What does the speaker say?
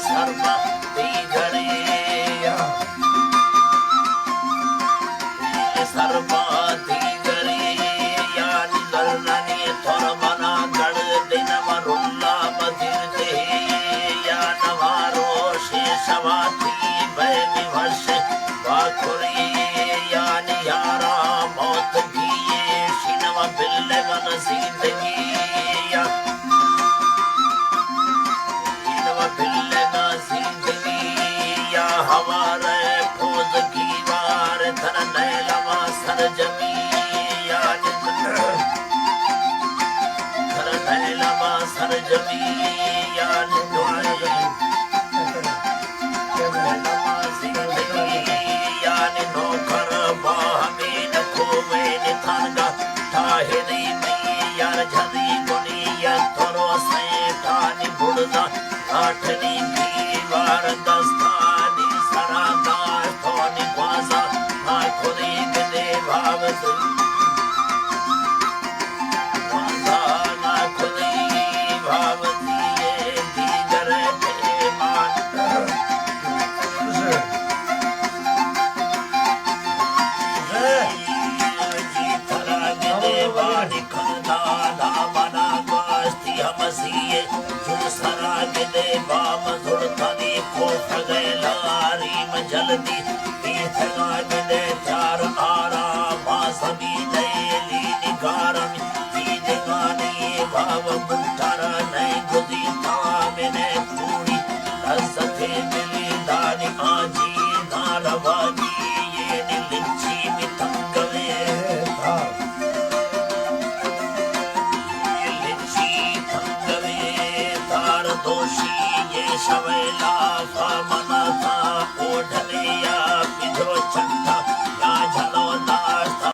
سربا دیگرے یا، سربا دیگرے یا، نگرنی تربنا گڑ دن و رلا بدیرتے یا، نوارو شیشواتی بینی وش باکری یا، نیارا موت گیے شنو بلے من زندگی یا۔ اینو بلے ما زندگی یا، ہوار پوز گیوار تر نیلما سرجمی یا، تر نیلما سرجمی یا، دعائی نیلما زندگی یا، نوکر با ہمین کوین تنگا، طاہری می یار جھری گنی یا، ترو سیٹانی بڑزا لاٹنی دیوار دستانی سرا داشتونی گوازا، آ کدی گدے باوزی، گوازا آ کدی باوزی دیگر پیمان۔ جی ترا گدے بانی کندانا منا گوشتی ہمسی جو سرا گدے بام زڑتنی کوفگے لاری مجلدی، پیتگا گدے چار آرا ما زمین لیلی نگارم، دیدگانی باب گلتر نئے گدی تامنے کوڑی، لذت دلی دانی آجی نارواگی، یہ لچی بتنگوے۔ لچی تنگوے تار دوشی، یہ شویلا